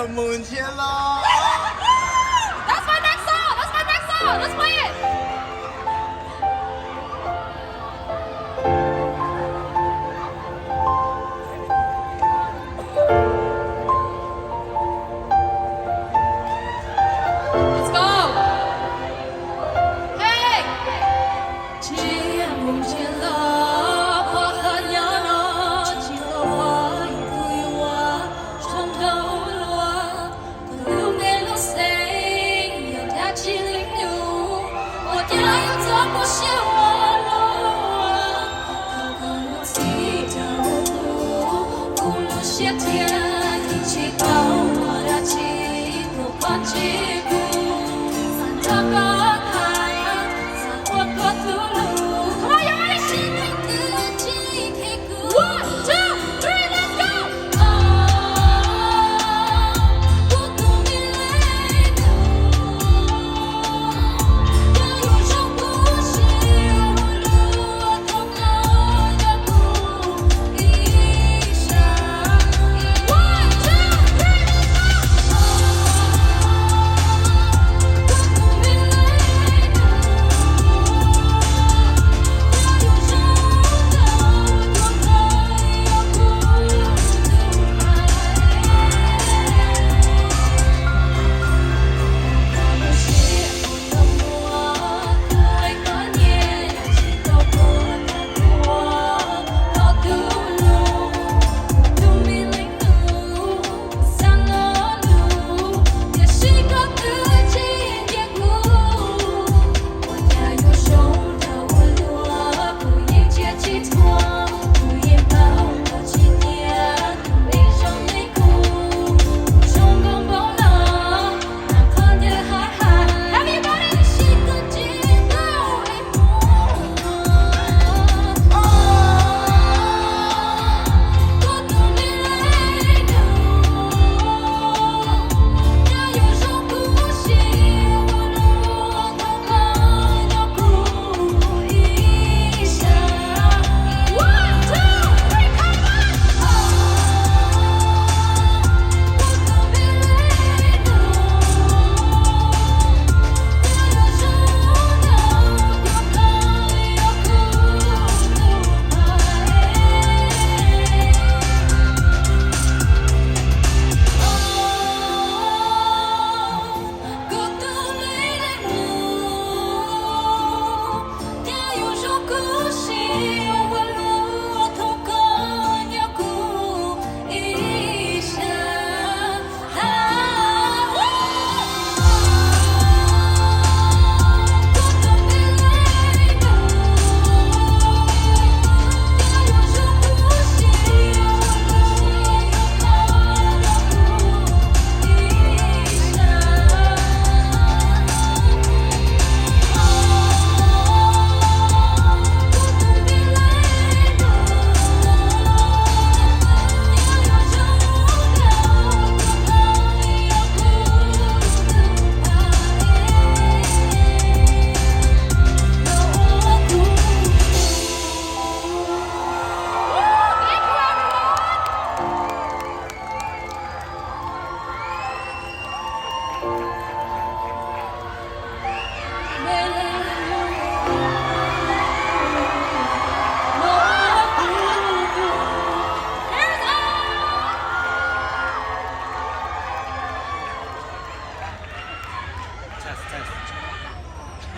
Mus ntsia los. That's my next song. That's my next song. Let's play it. Let's go. Hey. Tsis mus ntsia los, pom qhov nyob no tsis los, tus yuav tshoob ntau luaj. Kuv lub npe lub xeem yog dab tsi li nus, ua cas yuav txog kuv siab ua luaj. Thaum koj mus txij rau kuv, kuv lub siab thiaj yeej tsis tau ua dab tsi, tus poj ntxim kuv xav nrog koj tham, xav ua koj tus lus. Come on, y'all, sing it. Twb tsis khe kuv. One, two, three, let's go.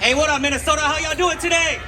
Hey, what up, Minnesota? How y'all doing today?